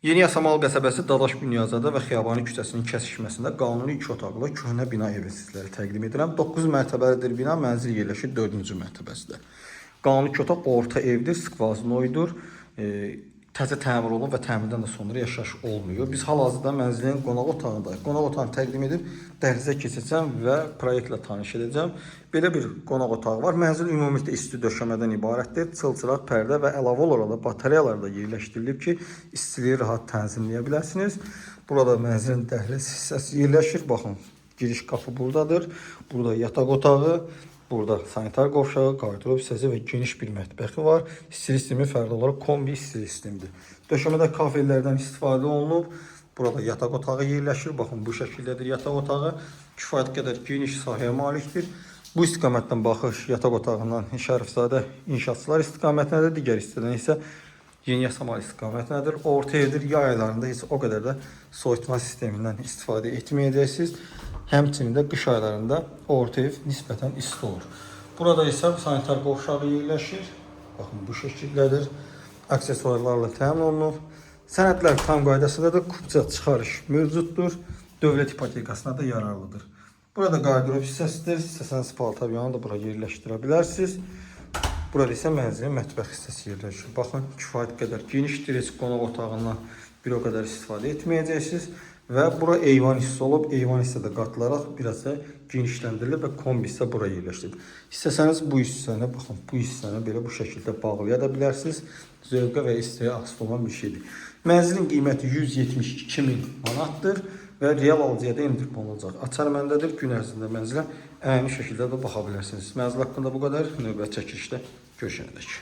Yeni Yasamal qəsəbəsi Dadaş Bünyadzadə və Xiyabani küçəsinin kəsişməsində qanuni 2 otaqlı köhnə bina evi sizlərə təqdim edirəm. 9 mərtəbəlidir bina, mənzil yerləşir 4-cü mərtəbəsində. Qanuni 2 otaq orta evdir, skvaznoydur. Təzə təmir olunub və təmirdən də sonra yaşayış olmuyor. Biz hal-hazırda mənzilin qonaq otağındayıq. Qonaq otağını təqdim edib dəhlizə keçəcəm və proyektlə tanış edəcəm. Belə bir qonaq otağı var. Mənzil ümumilikdə isti döşəmədən ibarətdir. Çılçıraq pərdə və əlavə olaraq da batareyalar da yerləşdirilib ki, istiliyi rahat tənzimləyə biləsiniz. Burada mənzilin dəhliz hissəsi yerləşir. Baxın, giriş qapı buradadır. Burada yataq otağı, burada sanitar qovşağı, qardırob hissəsi və geniş bir mətbəxi var. İstilik sistemi fərqli olaraq kombi istilik sistemidir. Döşəmədə kafelərdən istifadə olunub. Burada yataq otağı yerləşir. Baxın, bu şəkildədir yataq otağı. Kifayət qədər geniş sahəyə malikdir. Bu istiqamətdən baxış yataq otağından Şərifzadə inşaatçılar istiqamətindədir. Digər hissədən isə Yeni Yasamal istiqamətindədir. Orta evdir. Yay aylarında heç o qədər də soyutma sistemindən istifadə etməyəcəksiniz. Həmçinin də qış aylarında orta ev nisbətən isti olur. Burada isə sanitar qovşağı yerləşir. Baxın, bu şəkildədir. Aksesuarlarla təmin olunub. Sənədlər tam qaydasındadır. Kupça çıxarış mövcuddur. Dövlət ipotekasına da yararlıdır. Burada qardırob hissəsidir. İstəsəniz paltaryanı da bura yerləşdirə bilərsiniz. Burada isə mənzilin mətbəx hissəsi yerləşir. Baxın, kifayət qədər genişdir. Heç qonaq otağından bir o qədər istifadə etməyəcəksiniz. Və bura eyvan hissə olub. Eyvan hissə də qatılaraq biraz da genişləndirilib və kombi hissə bura yerləşdirilib. İstəsəniz bu hissəni, baxın, bu hissəni belə bu şəkildə bağlaya da bilərsiniz. Zövqə və istəyə asılı olan bir şeydir. Mənzilin qiyməti 172 min manatdır və real alıcıya da endirim olacaq. Açar məndədir. Gün ərzində mənzilə əyani şəkildə də baxa bilərsiniz. Mənzil haqqında bu qədər. Növbəti çəkilişdə görüşənədək.